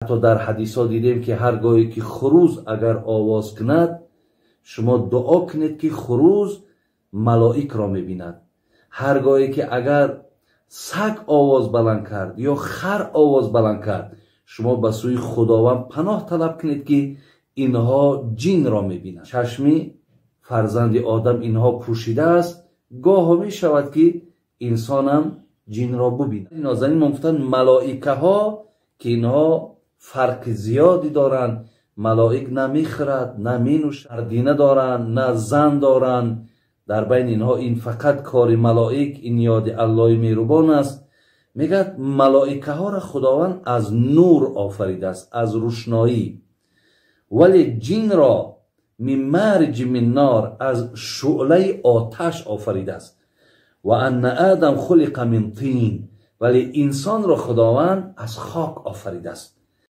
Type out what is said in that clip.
Ҳатто дар ҳадисҳо дидем, ки ҳар гоҳе ки хурӯз агар овоз кунад, шумо дуо кунед, ки хурӯз малоикро мебинад. Ҳар гоҳе ки агар саг овоз баланд кард ё хар овоз баланд кард, шумо ба сӯи Худованд паноҳ талаб кунед, ки инҳо ҷинро мебинанд. Чашми фарзанди Одам инҳо пӯшидааст, гоҳо мешавад, ки инсонам ҷинро бубинад. Нозанин мо гуфтанд, малоикаҳо, ки инҳо фарқи зиёде доранд. Малоик на мехӯрад, на менӯшад, мардина доранд, на зан доранд. Дар байни инҳо ин фақат кори малоик, ин ёди Аллоҳи меҳрубон аст. Мегӯяд, малоикаҳоро Худованд аз нур офаридааст, аз рӯшноӣ, вале ҷинро мин марҷи мин нор, аз шӯълаи оташ офаридааст. Ва анна Адам хулиқа мин тин, вале инсонро Худованд аз хок офаридааст.